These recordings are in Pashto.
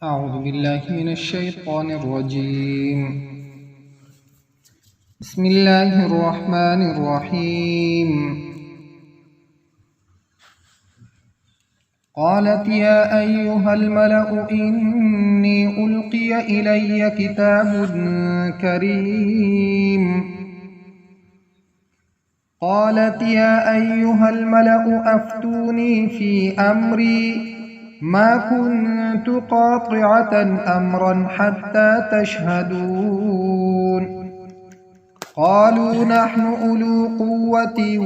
أعوذ بالله من الشيطان الرجيم. بسم الله الرحمن الرحيم. قالت يا أيها الملأ إني ألقي إلي كتاب كريم. قالت يا أيها الملأ أفتوني في أمري ما كنت قاطعة أمرا حتى تشهدون. قالوا نحن أولو قوة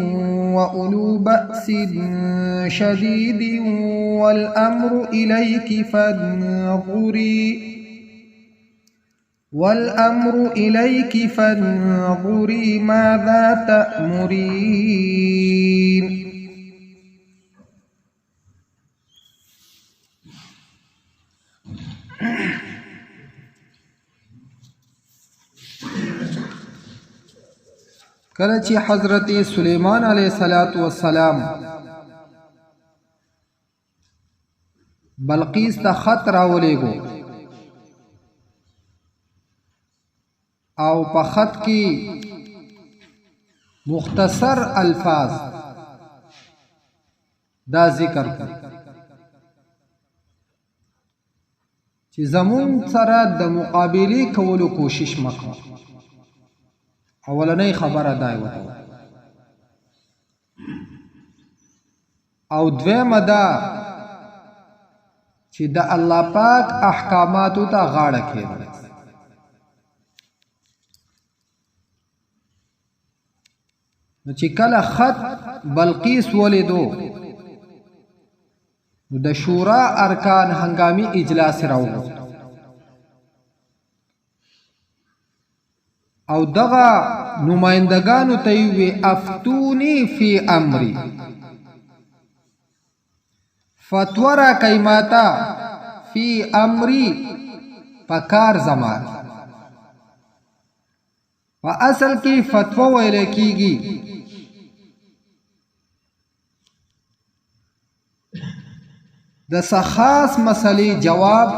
وأولو بأس شديد والأمر إليك فانظري ماذا تأمرين. کله چې حضرت سلیمان علیه الصلاة والسلام بلقیس ته خط راولېږو او په خط کې مختصر الفاظ دا ذکر کړ چې زمونږ سره د مقابلې کولو کوشش مه کوه. اولنۍ خبره دا یې ورته وکړه. او دویمه دا چې د الله پاک احکاماتو ته غاړه کېږدئ. نو چې کله خط بلقیس ولیدو نو د شورا ارکان هنګامي اجلاس راوغوښت او دغه نمایندګانو ته یې ووی افتوني فی امري، فتوا راکئ ماته فی امري په کار زما. په اصل کې فتوا ویل کیږي د څه خاص مسلې جواب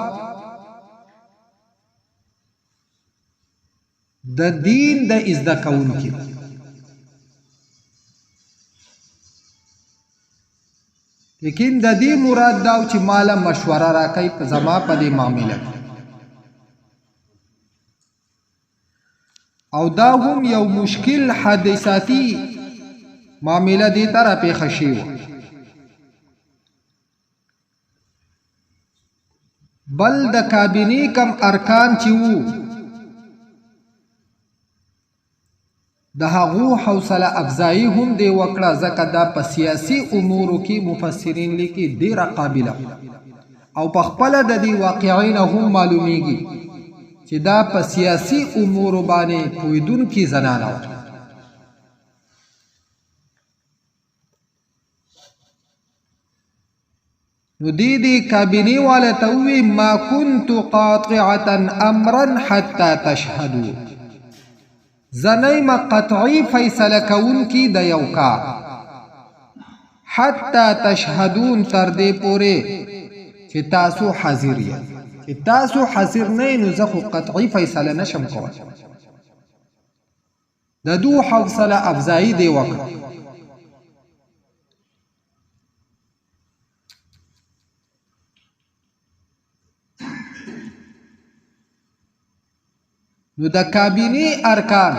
د دین د زده کوونکي. لیکن د دې مراد دا چې ماله مشوره راکوي په زما په دې معامله کې. او دا هم یو مشکل حادثاتي معامله دې ته راپېښه شوې وه. بل د کابینې کم ارکان چې وو د هغو حوصله افزایی هم دی وکړه، ځکه دا په سیاسي امورو کې مفسرین لیکي ډېره قابله او په خپله د دې واقعې نه هم معلومیږي چې دا په سیاسي امورو باندې پوهېدونکې زنانه وه. نو دې دې کابینې والا ته ووی ما كنت قاطعة امرا حتى تشهدو، زه نه یم قطعي فیصله کوونکي د یو کار حتی تشهدون، تر دې پورې چې تاسو حاضر یئ. چې تاسو حاضر نه یئ نو زه خو قطعي فیصله نشم کولی. د دو حوصله افزایی دی وکړه. نو د کابینې ارکان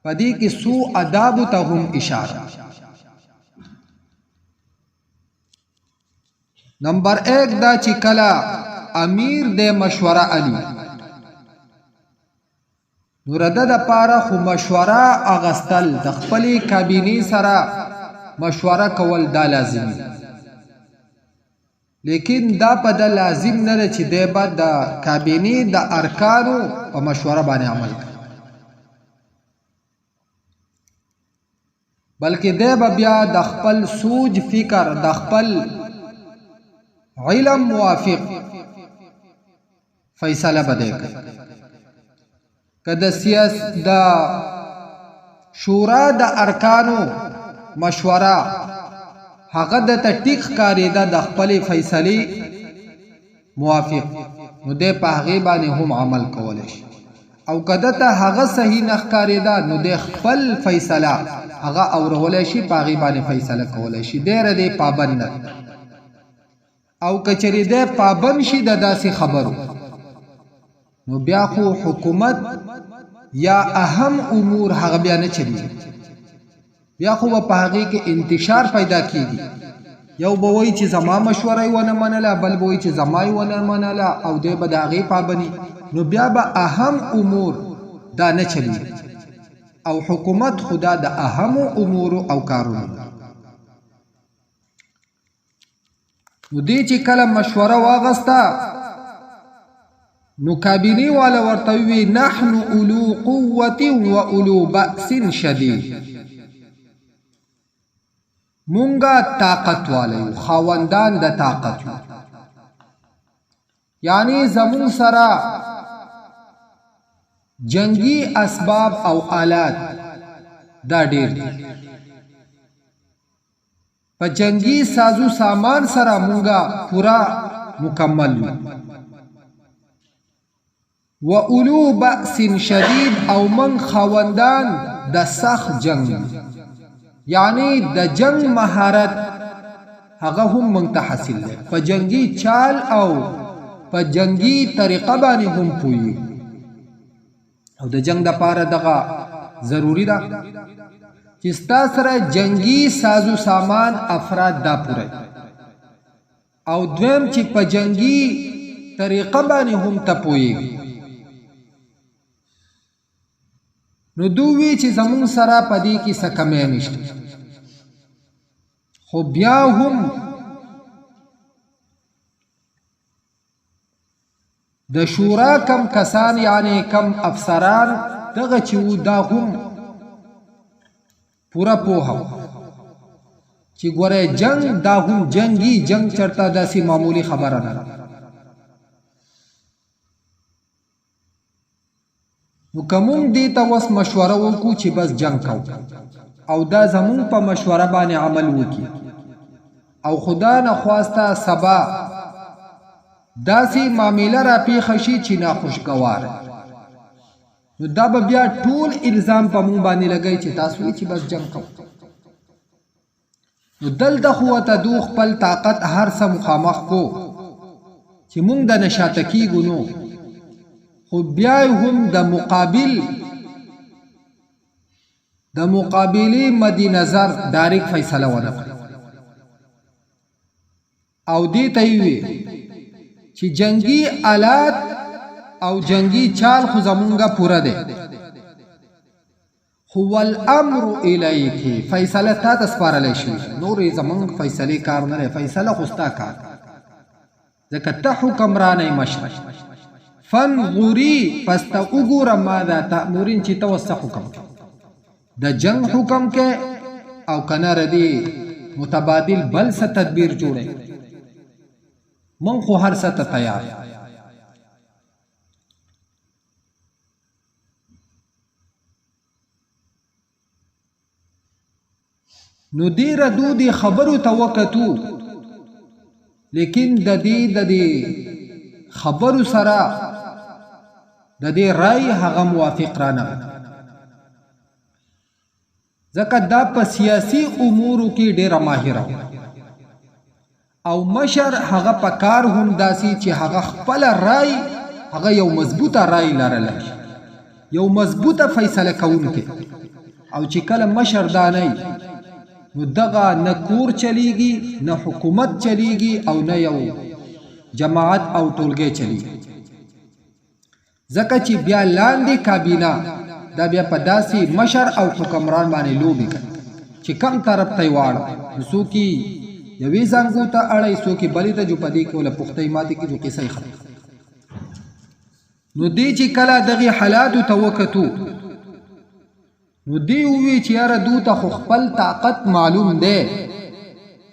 په دې کې څو ادابو ته هم اشاره. نمبر 1 دا چې کله امیر د مشوره علی نو رده د پاره خو مشوره اغستل د خپلې کابینې سره مشوره کول دا لازمي، لیکن دا په ده لازم نه ده چې دی به د کابینې د ارکانو په مشوره باندې عمل کوي، بلکې دی به بیا د خپل سوچ فکر د خپل علم موافق فیصله به دی کوي. که د سیاس د شورا د ارکانو مشوره هغه د ته ټیک ښکارېده د خپلې فیصلې موافق نو دی په هغې باندې هم عمل کولی شي، او که ده ته هغه صحیح نه ښکارېده نو دی خپل فیصله هغه اورولی شي، په هغې باندې فیصله کولی شي، دی ردې پابند نه دی. او که چېرې دی پابند شي د داسې خبرو نو بیا خو حکومت یا اهم امور هغه بیا نه چلیږي، بیا خو به په هغې کې انتشار پیدا کیږي. یو به وایي چې زما مشوره یې ونه منله، بل به وایي چې زما یې ونه منله، او دی به د هغې پابني، نو بیا به اهم امور دا نه چلیږي، او حکومت خدا د اهمو امورو او کارونو. نو دی چې کله مشوره واغسته نو کابینه والا ورته وی نحن اولو قوت و اولو بأس شدید، مونږه طاقت والا یو، خاوندان د طاقت یو، یعنی زمون سره جنگي اسباب او آلات دا ډیر دي، په جنگي سازو سامان سره مونږه پورا مکمل یو. و اولو بأس شدید، او من خاوندان د سخت جنگ، یعنی د جنگ مهارت هغه هم مونږ ته حاصل دی، په جنگي چال او په جنگي طریقه باندې هم پوهیږو. او د جنگ د پاره دغه ضروری ده چې ستا سره جنگي سازو سامان افراد دا پوره، او دویم چې په جنگي طریقه باندې هم ته پوهیږي. نو دوی چې زمونږ سره په دې کې څه کمی نشته، خو بیا هم د شورا کم کسان یعنی کم افسران دغه چې وو دا هم پوره پوهه چې ګوره جنگ دا هم جنگي، جنگ چرته داسې معمولی خبره نه ده. نو که مونږ دې ته وس مشوره وکړو چې بس جنگ کوو او دا زمونږ په مشوره باندې عمل وکړي، او خدا نه خواسته سبا داسې معامله را پیښه شي چې ناخوشګوار، نو دا به بیا ټول الزام په مونږ باندې لګوي چې تاسو یې چې بس جنگ کوو. نو دلته خو ورته دو خپل طاقت هر څه مخامخ کو چې مونږ د نشاته کیږو، نو خو بیا هم د مقابل د مقابلې مد نظر ډایرک فیصله ونه کړه، او دې ته یې وی چې جنگي آلات او جنگي چال خو زمونږه پوره دی، خو والامر الیک، فیصله تا ته سپارلی شوې، نور یې زمونږ فیصلې کار نه دی، فیصله خو ستا کار، ځکه ته حکمران یې مشر. فانظري، پس ته وګوره ماذا تأمرین، چې ته اوس څه حکم کوې، د جنگ حکم کې او که نه ردې متبادل بل څه تدبیر جوړی، مونږ خو هر څه ته تیار. نو دې ردو دې خبرو ته وکتو، لیکن د دې خبرو سره د دې رای هغه موافق را نه، ځکه دا په سیاسي امورو کې ډیره ماهره او مشر هغه په کار هم داسې چې هغه خپله رای هغه یو مضبوطه رای لرلی شي، یو مضبوطه فیصله کوونکی. او چې کله مشر دا نه نو دغه نه کور چلیږي، نه حکومت چلیږي، او نه یو جماعت او ټولګی چلیږي، ځکه چې بیا لاندې کابینه دا بیا په داسې مشر او حکمران باندې لوبې کوي چې کم طرف ته یې واړوي، نو څوک یې یوې زانګو ته اړوي، څوک یې بلې ته، جو په دې کې وله پښتۍ ماتې کړي، جو قصه یې ختمه. نو دې چې کله دغې حالاتو ته وکتو نو دې ووی چې یاره دو ته خو خپل طاقت معلوم دی،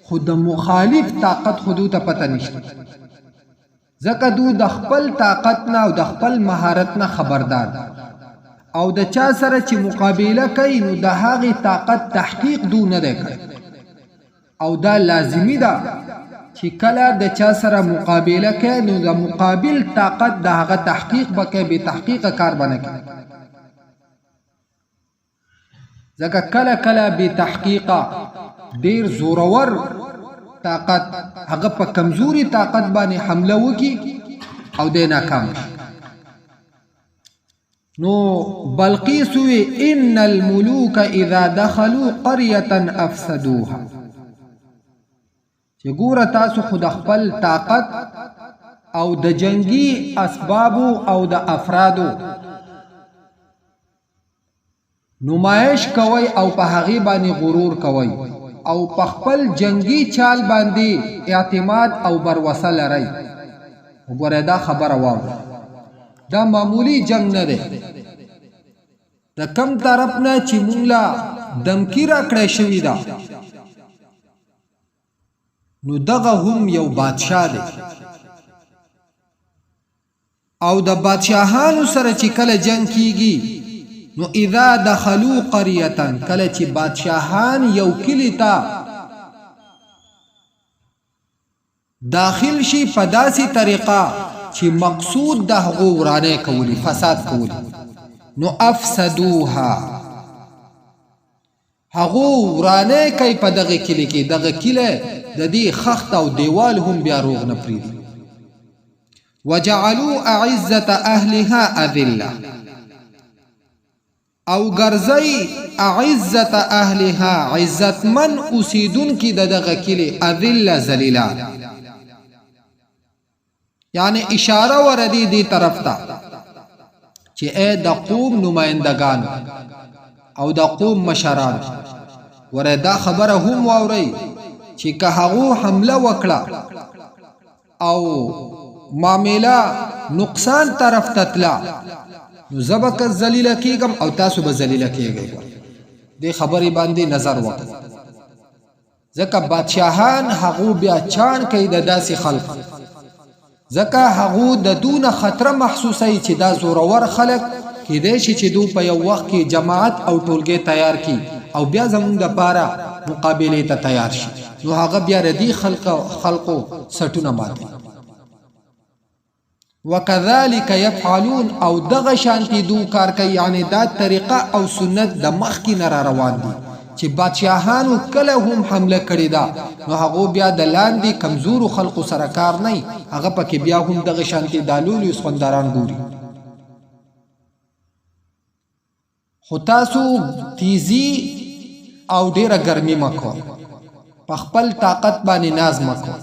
خو د مخالف طاقت خو دو ته پته نشته، ځکه دو د خپل طاقت نه او د خپل مهارت نه خبردار او د چا سره چې مقابله کوي نو د هغې طاقت تحقیق دو نه دی کړی، او دا لازمي ده چې کله د چا سره مقابله کوي نو د مقابل طاقت د هغه تحقیق به کوي، بې تحقیقه کار به نه کوي. ځکه کله کله بې تحقیقه ډیر زورور طاقت هغه په کمزوري طاقت باندې حمله وکي او دی ناکام شي. نو بلقیس وی ان الملوک اذا دخلوا قريه افسدوها، چې ګوره تاسو خو د خپل طاقت او د جنگي اسبابو او د افرادو نمایش کوئ او په هغې باندې غرور کوئ او په خپل جنگي چال باندې اعتماد او بروسه لرئ. وګورئ دا خبره واورئ، دا معمولی جنگ نه دی. د کم طرف نه چې مونږ له دمکی راکړی شوې ده نو دغه هم یو بادشاه دی، او د بادشاهانو سره چې کله جنگ کیږي نو اذا دخلوا قريه، کله چې بادشاهان یو کلی ته داخل شي په داسې طریقه چې مقصود د هغو ورانه کولی، فساد کولی، نو افسدوها، هغو ورانه کوي په دغه کلي کې. دغه کلی د دې خښت او دیوال هم بیا روغ نه پرېږدي. وجعلوا اعزة اهلها اذله، او ګرځي اعزة اهلها عزتمن اوسیدونکي د دغه کلي اذله ذلیلان. یعنی اشاره وردی دی طرف ته چې ای د قوم نمایندګان او د قوم مشران، وره دا خبره هم واورئ چې که هغو حمله وکړه او معامله نقصان طرف ته تله نو زه به که ذلیله کېږم او تاسو به ذلیله کېږئ. دې خبرې باندې نظر وکړئ، ځکه بادشاهان هغو بیا چاڼ کوي د داسې خلکو، ځکه هغو د دونه خطر محسوسوي چې دا زورور خلک کیدای شي چې دو په یو وخت کې جماعت او ټولګی تیار کړي او بیا زمونږ دپاره مقابلې ته تیار شي، نو هغه بیا د دې خلقو سټونه ماتوي. وکذلک یفعلون، او دغه شانتی دو کار کوي. یعنی دا طریقه او سنت د مخکې نه را روان دي چې بادشاهانو کله هم حمله کړې ده نو هغو بیا د لاندې کمزورو خلقو سره کار نه، هغه پکې بیا هم دغه شانتی دا لوی لوی سخوندران ګوري. خو تاسو تیزی او ډیره ګرمي مه کوئ، په خپل طاقت باندې ناز مه کوئ.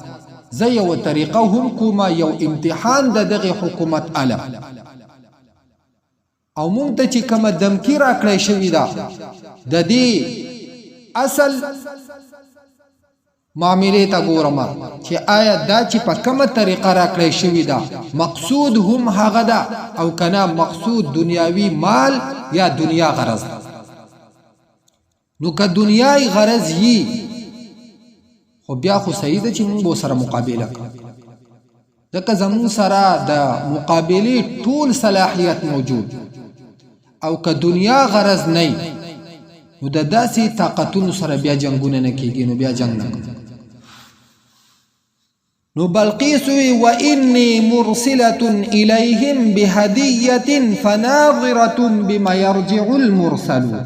زه یوه طریقه هم کومه، یو امتحان د دغه حکومت علم، او مونږ ته چې کومه دمکی راکړی شوې ده د دې اصل معاملې ته ګورم چې آیا دا چې په کومه طریقه راکړی شوې ده مقصود هم هغه ده او کنه مقصود دنیاوی مال یا دنیا غرض ده. نو که دنیای غرض یي خو بیا خو صحیح ده چې موږ به سره مقابله کوو، ځکه زموږ سره د مقابلې ټول صلاحیت موجود، او که دنیا غرض نه نو د داسې طاقتونو سره بیا جنگونه نه کیږي، نو بیا جنگ نه کوو. نو بلقیس وی و انی مرسله الیهم بهدیه فناظره بما يرجع المرسلون،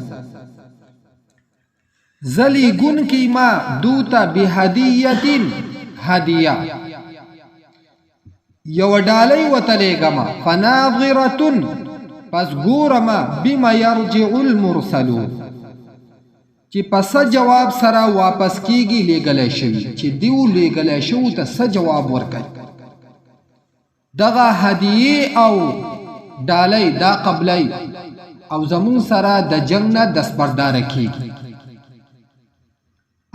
زه لیږونکی ما دوی ته بهدیه هدیه یوه ډالۍ ورته لېږم، فناظره پس ګورم بما یرجع المرسلون چې په څه جواب سره واپس کیږي لیږلی شوي، چې دیو لیږلی شوو ته څه جواب ورکوي. دغه هدیې او ډالۍ دا قبلوي او زمونږ سره د جنګ نه دستبرداره کیږي،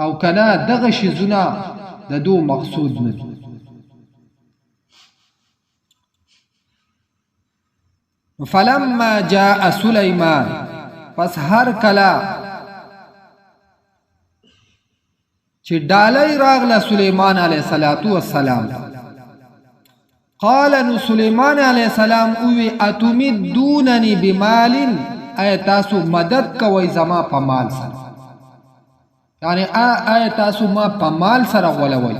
او کنه دغه شیزونه د دو مقصود نه دي. فلما جاء سلیمان، پس هر کله چې ډالۍ راغله سلیمان علیه السلام، قال نو سلیمان علیه السلام اوی اتمدوننی بمال، ای تاسو مدد کوئ زما په مال سره، یعنی آیا تاسو ما په مال سره غولوئ.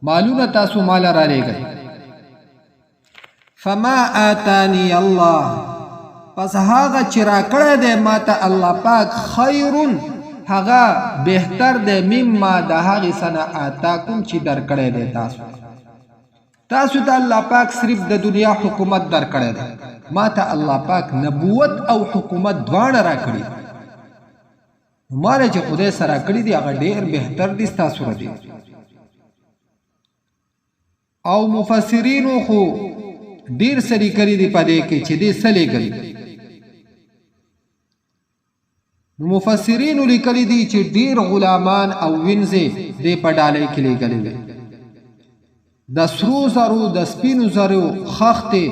مالونه تاسو مال را لېږئ. فما آتانی الله، پس هغه چې راکړی دی ما ته الله پاک، خیر، هغه بهتر دی، مما، د هغې څه نه، آتاکم، چې درکړی دی تاسو. تاسو ته الله پاک صرف د دنیا حکومت درکړی دی، ما ته الله پاک نبوت او حکومت دواړه راکړي. ماله چې خدای سره کړی دی هغه ډیر بهتر دی ستاسو دی. او مفسرینو خو ډیر څه لیکلي دي په دې کې چې دې څه لیکلي. نو مفسرینو لیکلي دي چې ډیر غلامان او وینځې دې په ډالۍ کې لیږلې وې، د سرو زرو د سپینو زرو خښتې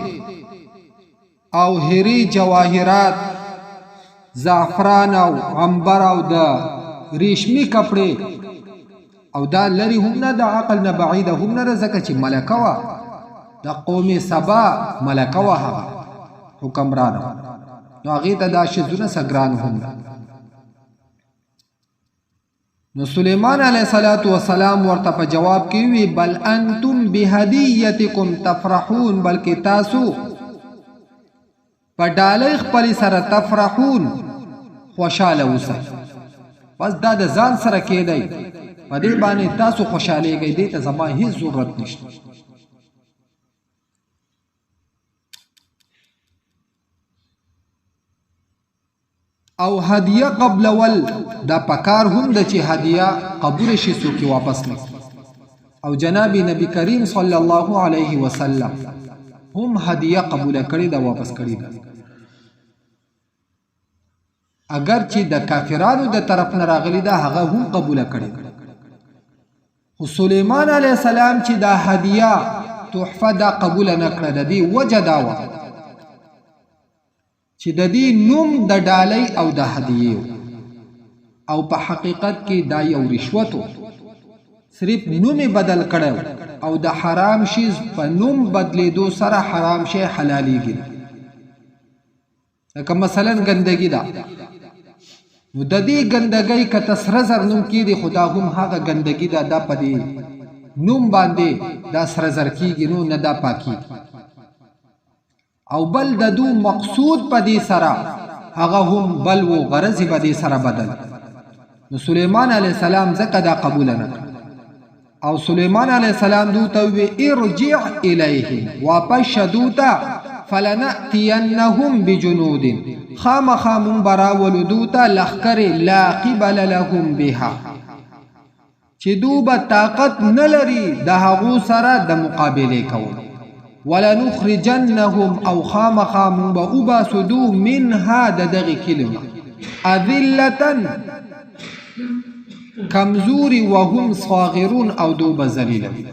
او هیرې، جواهرات، زعفران او عنبر او د ریشمی کپړې. او دا لري هم نه، د عقل نه بعیده هم نه، ځکه چې ملکه وه، د قوم سبا ملکه وه، هغه حکمرانه، نو هغې ته دا شیزونه څه ګران هم نه. نو سلیمان علیه الصلاة والسلام ورته په جواب کې وی بل انتم بهدیتکم تفرحون، بلکې تاسو په ډالۍ خپل سره تفرحون، خوشاله اوسئ. بس دا د ځان سره کېدی، په دې باندې تاسو خوشحالېږئ، دې ته زما هیڅ ضرورت نشته. او هدیه قبلول دا پکار هم د چې هدیه قبول شي، څوک واپس نه. او جناب نبی کریم صلی الله علیه وسلم هم هدیه قبول کړې ده، واپس کړې ده، اگر چې د کافرانو د طرف نه راغلی ده، هغه هم قبول کړې. خو سلیمان علیه السلام چې دا هدیه تحفه دا قبول نه کړه، د دې وجه دا وه چې د دې نوم د ډالۍ او د هدیې او په حقیقت کې دا یو رشوت، صرف نوم بدل کړو، او د حرام شیز په نوم بدلیدو سره حرام شی حلالېږي. لکه مثلا ګندګي ده، نو د دې ګندګۍ که ته سره زر نوم کېږدي، خو دا هم هغه ګندګي ده. دا په دې نوم باندې دا سره زر کېږي نو نه دا پاکېږي. او بل د دو مقصود په دې سره هغه هم بل و، غرض په دې سره بدل. نو سلیمان علیه السلام ځکه دا قبول نه کړ. او سلیمان علیه السلام دو ته وی ارجع الیهم، واپس شدو ته، فلنأتینهم بجنود، خامخا مونږ به راولو دو ته لښکرې، لا قبل لهم بها، چې دو به طاقت نه لري د هغو سره د مقابلې کولو، ولنخرجنهم، او خامخا مونږ به وباسو دو، منها، د دغې کلیو نه، اذلة، کمزوري، وهم صاغرون، او دو به ذلیله وي.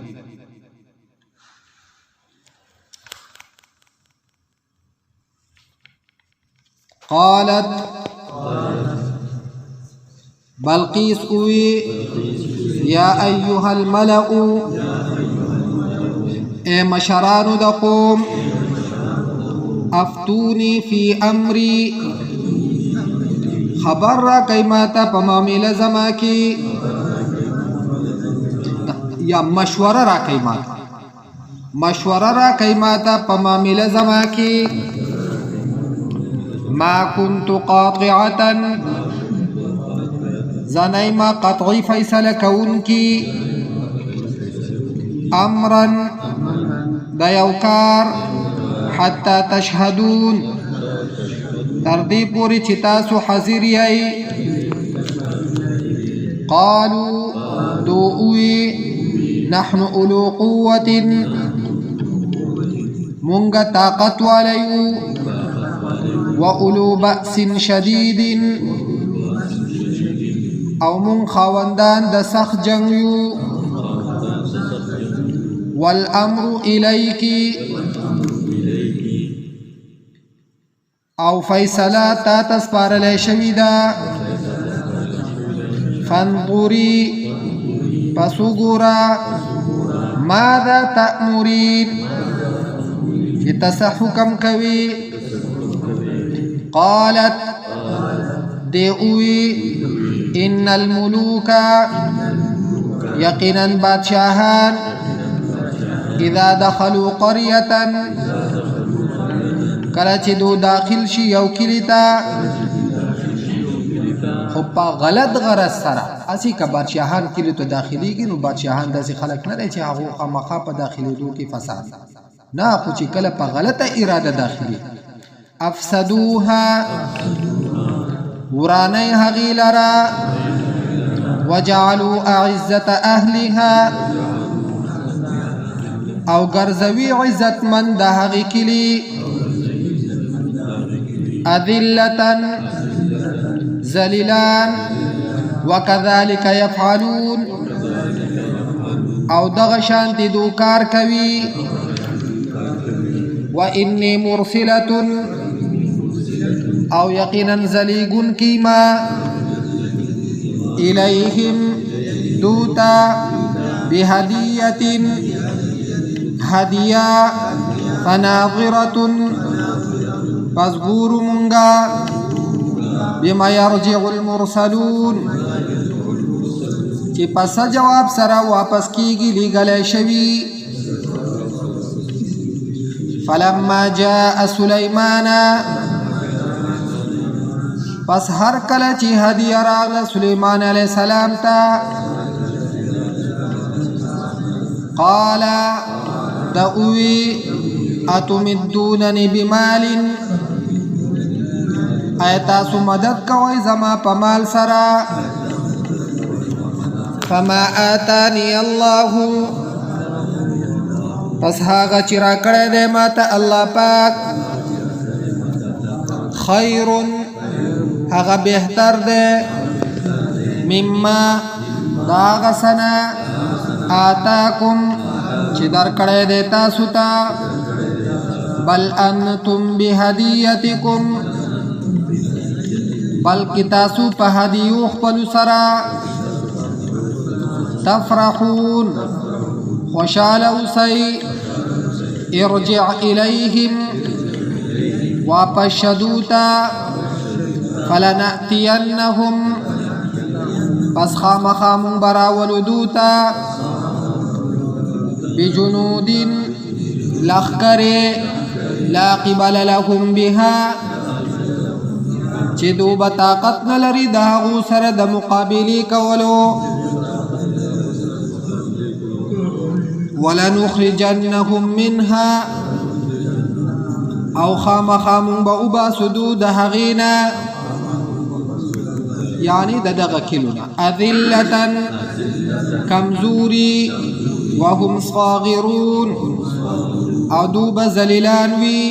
قالت بلقیس اوی یا ایها الملأ، اے مشرانو د قوم، افتونی فی امری، خبر را کوي ماته په معامله زما کې، یا مشوره را کوي ماته، مشوره را کوي ماته په معامله زما کې، ما كنت قاطعة، زه نه یم قطعي فیصله کوونکي، امرا، د یو کار، حتی تشهدون، تر دې پورې چې تاسو حاضر یئ. قالو، دو اوی، نحن اولو قوة، مونږه طاقت والا یو، و اولو بأس شدید، او مونږ خاوندان د سخت جنگ یو، والامر الیک، او فیصله تا ته سپارلی شوې ده، فانظري، پس وګوره، ماذا تأمرین، چې ته څه حکم کوي. قالت، دی اوی، ان الملوک، یقینا بادشاهان، اذا دخلوا قريه، کله چې دو داخل شي یو کلی ته، خو په غلط غرض سره. اسی که بادشاهان کلی ته داخليږي نو بادشاهان داسې خلک نه دی چې هغه خامخا په داخليدو کې فساد نه، خو چې کله په غلطه اراده داخلي، افسدوها، ورانه هغې لره، وجعلوا اعزة اهلها، او ګرځوي عزتمند د هغې کلي، اذلة، ذلیلان. وکذلک يفعلون، او دغه شان دو کار کوي. واني مرسله، او یقینا زلیګون کیما، الیہم، دوتا، بهدیه، هدیه، فناظرة، پس ګورو مونږه، بما يرجع المرسلون، چې پس جواب سره واپس کیږي لیږلی شوي. فلما جاء سليمان، پس هر کله چې هدیه راغله سلیمان علیه السلام ته، قال، د اوی، اتمدوننی بمال، آیا تاسو مدد کوئ زما په مال سره؟ فما آتانی الله، پس هغه چې راکړی دی ما ته الله پاک، خیر، هغه بهتر دی، مما، د هغه څه نه، آتاکم، چې درکړی دی تاسو ته، بل انتم بهدیتکم، بلکې تاسو په هدیو خپلو سره، تفرحون، خوشاله اوسئ. ارجع الیهم، واپس شدو ته، فلنأتینهم، پس خامخا مونږ به راولو دو ته، بجنود، لښکرې، لا قبل لهم بها، چې دو به طاقت نه لري د هغو سره د مقابلې کولو، ولنخرجنهم منها، او خامخا مونږ به وباسو دو د هغې نه، یعنی د دغه کلو نه، اذلة، کمزوري، وهم صاغرون، او دو به ذلیلان وي.